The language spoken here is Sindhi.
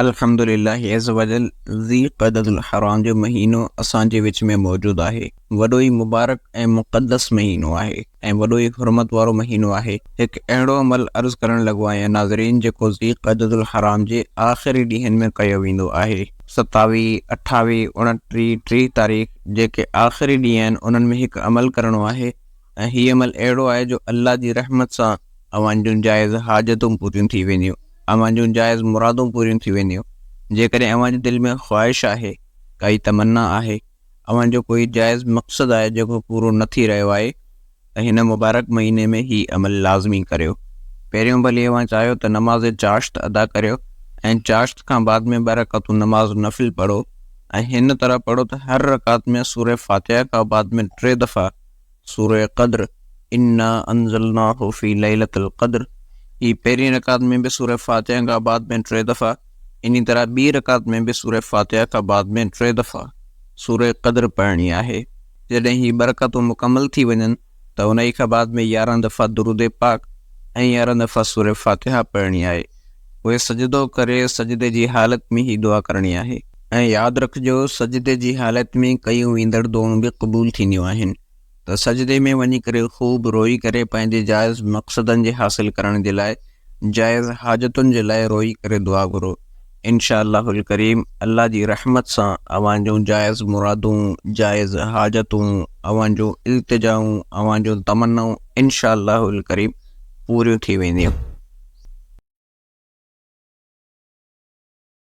الحمد لله عزّوجلّ ذي قعدة الحرام جو مهينو اسان جي وچ ۾ موجود آهي. وڏو ئي مبارڪ ۽ مقدس مهينو آهي ۽ وڏو ئي حرمت وارو مهينو آهي. هڪ اهڙو عمل عرض ڪرڻ لڳو آهيان ناظرين جيڪو ذي قعدة الحرام جي آخري ڏينهن ۾ ڪيو ويندو آهي. ستاويهه، اٺاويهه، اڻٽيهه، 30 تاريخ جيڪي آخري ڏينهن آهن انهن ۾ هڪ عمل ڪرڻو آهي ۽ هي عمل اهڙو آهي جو الله جي رحمت سان اوهان جون جائز حاجتون پوريون ٿي وينديون، اوهان جون جائز مرادون پوريون ٿي وينديون. جيڪڏهن اوهان جي دل ۾ خواهش آهي، ڪائي تمنا آهي، اوهان جو ڪوئي جائز مقصد آهي جيڪو پورو نه ٿي رهيو آهي ته هن مبارڪ مهيني ۾ هي عمل لازمي ڪريو. پهريون ڀلي اوهان چاهيو ته نماز چاشت ادا ڪريو ۽ چاشت کان بعد ۾ ٻه رڪعتون نماز نفل پڙهو ۽ هن طرح پڙهو ته هر رڪعت ۾ سورة فاتحه کان بعد ۾ ٽي دفعا سورة قدر، انا انزلناه في ليلة القدر، هي پهرين رڪعت ۾ به سورة فاتحه کان بعد ۾ ٽي دفعا، انهي طرح ٻي رڪعت ۾ به سورة فاتحه کان بعد ۾ ٽي دفعا سورة قدر پڙهڻي آهي. جڏهن هي ٻه رڪعتون مڪمل ٿي وڃن ته انهي کان بعد ۾ 11 دفعا درود پاڪ ۽ 11 دفعا سورة فاتحه پڙهڻي آهي. پوء سجدو ڪري سجدي جي حالت ۾ هي دعا ڪرڻي آهي. ۽ ياد رکجو سجدي جي حالت ۾ ڪيون ويندڙ دعائون به قبول ٿينديون آهن ته سجدي ۾ وڃي ڪري خوب روئي ڪري پنهنجي جائز مقصدن جي حاصل ڪرڻ جي لاء جائز حاجتن جي لاء روئي ڪري دعا گهرو انشاء الله الڪريم الله جي رحمت سان اوهان جون جائز مرادون جائز حاجتون اوهان جون التجائون اوهان جون تمنائون انشاء الله الڪريم پوريون ٿي وينديون.